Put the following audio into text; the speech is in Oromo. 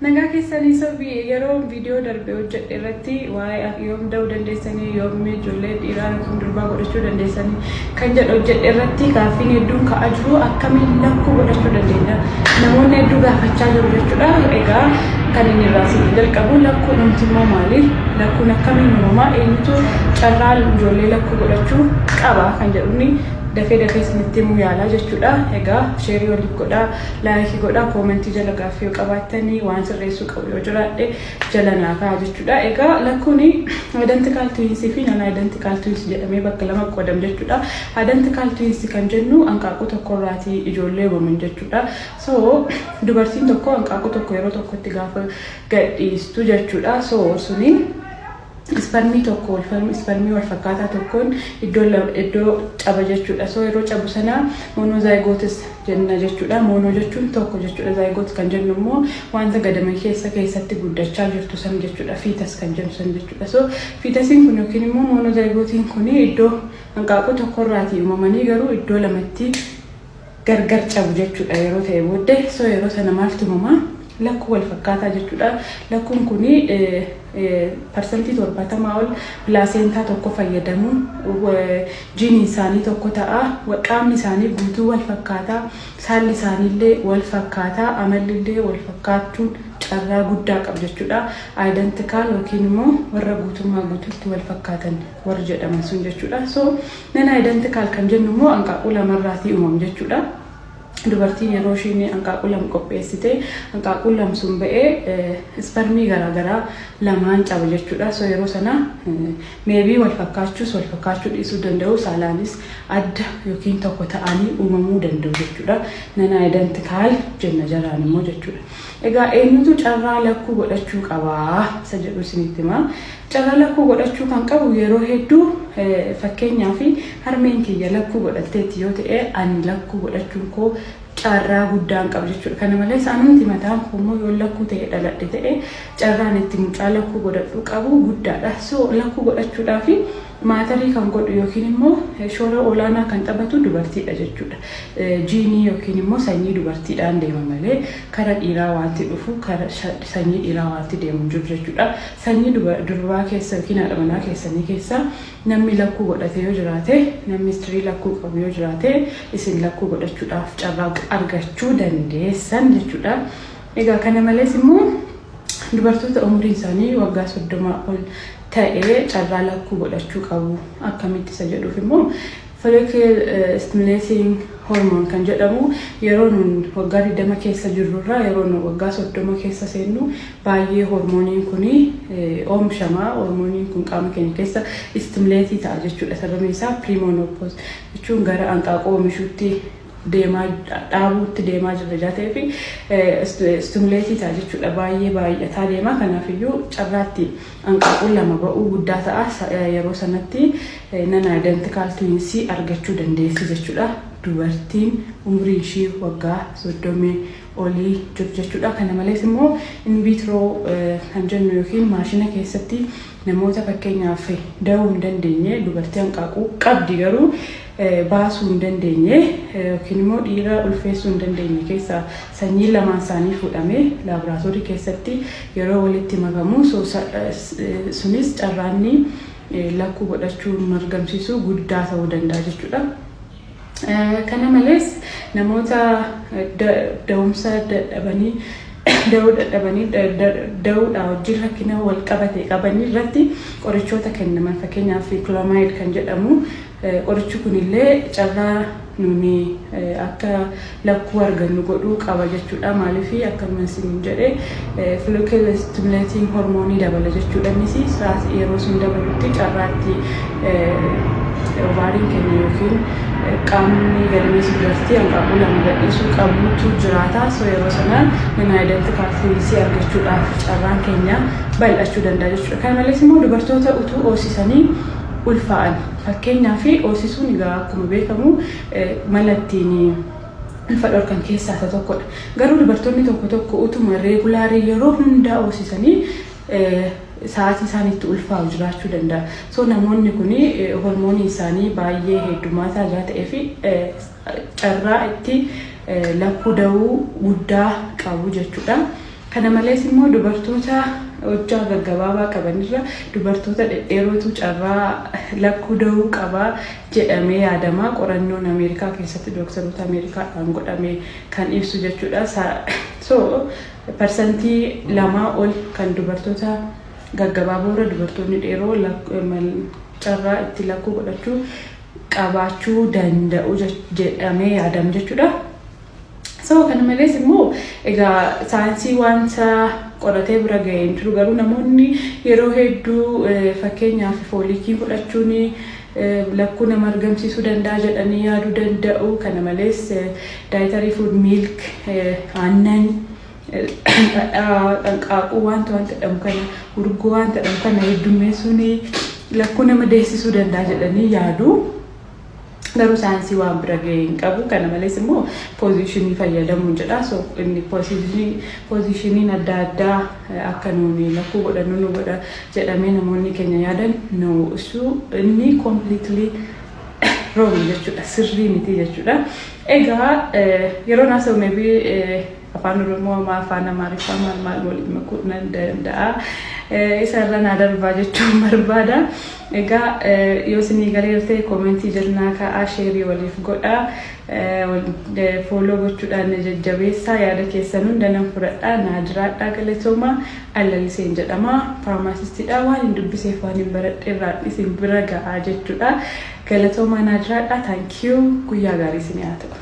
Nagaa keessanii. So yeroo viidiyoo darbe hojjedhe irratti waa'ee yoom da'uu dandeessanii, yoom ijoollee dhiiraa yookiin durbaa godhachuu dandeessanii kan jedhu hojjedhe irratti gaaffiin hedduun ka'aa jiru. Akkamiin lakkuu godhachuu dandeenya, namoonni hedduu gaafachaa jiru jechuudha. Egaa kan inni irraa isin jalqabu, lakkuun immoo maali? Lakkuun akkamiin uumamaa? Eenyutu carraa ijoollee lakkuu godhachuu qaba kan jedhuuni dafee dafee isinitti himuu yaalaa jechuudha. Egaa share waliif godhaa, like godhaa, comment jala gaaffii yoo qabaattanii, waan sirreessuu qabu yoo jiraadhe jala naa kaa'aa jechuudha. Egaa lakkuun identical twins fi non identical twins jedhamee bakka lama qoodam jechuudha. Identical twins kan jennu hanqaaquu tokkorraatii ijoollee uumaman jechuudha. So dubartiin tokko hanqaaquu tokko yeroo tokkotti gaafa gadhiistu jechuudha. So suni sperm tokko, sperm wal fakkaataa tokkoon iddoo caba jechuudha. So yeroo cabu sana monozygotes jenna jechuudha. Mono jechuun tokko jechuudha. Zygote kan jennu immoo wanta gadama keessatti guddachaa jirtu san jechuudha. Fetus kan jennu san jechuudha. So fetusiin kun yookiin immoo monozygotiin kun iddoo hanqaaquu tokkorraatii uumamanii garuu iddoo lamatti gargar cabu jechuudha yeroo ta'e booddee. So yeroo sana maaltu uumamaa? Lakkuu wal fakkaataa jechuudha. Lakkuun kuni 70% ol placenta tokko fayyadamu, jiiniin isaanii tokko ta'a, qaamni isaanii guutuu wal fakkaataa, saalli isaaniillee wal fakkaataa, amallillee wal fakkaachuun carraa guddaa qabu jechuudha. Identical yookiin immoo warra guutummaa guutuutti wal fakkaatan warra jedhaman sun jechuudha. So non identical kan jennu immoo hanqaaquu lamarraatii uumamu jechuudha. Dubartiin yeroo isheen hanqaaquu lama qopheessite, hanqaaquu lama sun ba'ee sperm garaagaraa lamaan caba jechuudha. So yeroo sana maybe wal fakkaachuus wal fakkaachuu dhiisuu danda'u, saalaanis adda yookiin tokko ta'anii uumamuu danda'u jechuudha. Non identical jenna jaraan immoo jechuudha. Egaa eenyutu carraa lakkuu godhachuu qabaa isa jedhu isinitti himaa. Carraa lakkuu godhachuu kan qabu yeroo hedduu, fakkeenyaaf, harmeen kiyya lakkuu godhatteetti yoo ta'e, ani lakkuu godhachuun koo carraa guddaan qabu jechuudha. Kana malees anumti mataan koo immoo yoo lakkuu ta'e dhaladhe ta'e, carraan itti mucaa lakkuu godhadhu qabu guddaadha. So lakkuu godhachuudhaaf matter kan godhu yookiin immoo shoora olaanaa kan taphatu dubartiidha jechuudha. Jiinii yookiin immoo sanyii dubartiidhaan deema malee kara dhiiraa wanti dhufu, kara sanyii dhiiraa wanti deemu jiru jechuudha. Sanyii durbaa keessa yookiin haadha manaa keessanii keessa namni lakkuu godhate yoo jiraate, namni history lakkuu qabu yoo jiraate, isin lakkuu godhachuudhaaf carraa argachuu dandeessan jechuudha. Egaa kana malees immoo dubartoota umriin isaanii waggaa 30 ol ta'ee carraa lakkuu godhachuu qabu. Akkamitti isa jedhuuf immoo, follicle stimulating hormone kan jedhamu yeroo nun waggaa 20 keessa jirrurraa yeroo nun waggaa 30 keessa seennu baay'ee hormooniin kun oomishama. Hormooniin kun qaama keenya keessa stimulate ta'a jechuudha. Sababni isaa premenopause jechuun gara hanqaaquu oomishuutti deemaa, dhaabuutti deemaa jirra ijaa ta'ee fi stimulate ta'a jechuudha. Baay'ee baay'ataa deema. Kanaafiyyuu carraatti hanqaaquun lama ba'uu guddaa ta'a. Yeroo sanatti non identical twins argachuu dandeessi jechuudha, dubartiin umriin ishii waggaa 30 olii jiru jechuudha. Kana malees immoo in vitro kan jennu yookiin maashina keessatti namoota fakkeenyaaf da'uu hin dandeenye, dubartii hanqaaquu qabdi garuu baasuu hin dandeenye, yookiin immoo dhiira ulfeessuu hin dandeenye keessaa sanyii lamaan isaanii fuudhamee laaboraatoorii keessatti yeroo walitti makamu, sunis carraanni lakkuu godhachuu argamsiisu guddaa ta'uu danda'a jechuudha. Kana malees namoota da'umsa dadhabanii, da'uu dadhabanii, da'uudhaa wajjin rakkina wal qabate qabanii irratti qorichoota kennaman, fakkeenyaaf Clomid kan jedhamu, qorichi kunillee carraa nuni akka lakkuu argannu godhuu qaba jechuudha. Maaliif, akkuma isin jedhe, follicle stimulating hormoonii dabala jechuudha. Innis yeroo sun dabalutti carraatti ovariin keenya yookiin qaamni gadameessa dubartii hanqaaquu lama gadhiisuu qabutu jiraata. So yeroo sana non identical twins argachuudhaaf carraan keenya bal'achuu danda'a jechuudha. Kana malees immoo dubartoota utuu hoosisanii ulfaa'an, fakkeenyaaf, hoosisuun egaa akkuma beekamu mala ittiin ulfa dhorkan keessaa isa tokkodha. Garuu dubartoonni tokko tokko utuma regular yeroo hundaa hoosisanii sa'aatii isaan itti ulfaa'u jiraachuu danda'a. So namoonni kun hormoonii isaanii baay'ee heddummataa jira ta'ee fi carraa itti lakkuu da'uu guddaa qabu jechuudha. Kana malees immoo dubartoota hojjaa gaggabaabaa qabanirra dubartoota dhedheerootu carraa lakkuu da'uu qabaa jedhamee yaadama. Qorannoon Ameerikaa keessatti dooktaroota Ameerikaadhaan godhame kan ibsu jechuudha. So 2% ol kan dubartoota gaggabaaboo irra dubartoonni dheeroo carraa itti lakkuu godhachuu qabaachuu danda'u jedhamee yaadama jechuudha. So kana malees immoo egaa saayinsii wanta qoratee bira ga'ee hin jiru, garuu namoonni yeroo hedduu fakkeenyaaf folic fudhachuun lakkuu nama argamsiisuu danda'a jedhanii yaaduu danda'u. Kana malees dietary food, milk, aannan, dhadhaa, hanqaaquu wanta jedhamu kana, urgoo wanta jedhamu kana heddummeessuun lakkuu nama deessisuu danda'a jedhanii yaadu. Garuu saayinsii waan bira ga'ee hin qabu. Kana malees immoo position fayyadamuun jedha. So inni positioniin adda addaa akka nuuni lakkuu godhannu nu godha jedhamee namoonni keenya yaadan no, inni completely wrong jechuudha. Sirrii miti jechuudha. Egaa yeroo naasa'u maybe afaan Oromoo, afaan Amaariffaa maal maal waliin makuu nan danda'a. Isa irra naa darbaa jechuun barbaada. Egaa yoo isinii galeerte comment jalnaa kaa'aa, share waliif godhaa, follow gochuudhaan jajjabeessaa, yaada keessan hunda nan fudhadhaa. Naa jiraadhaa, galatooma. Allaliseen jedhama, pharmacistiidha. Waan hin dubbiseef waan hin baradhe irraa isin bira ga'aa jechuudha. Galatoomaa, naa jiraadhaa. Thank you. Guyyaa gaarii isinii haa ta'u.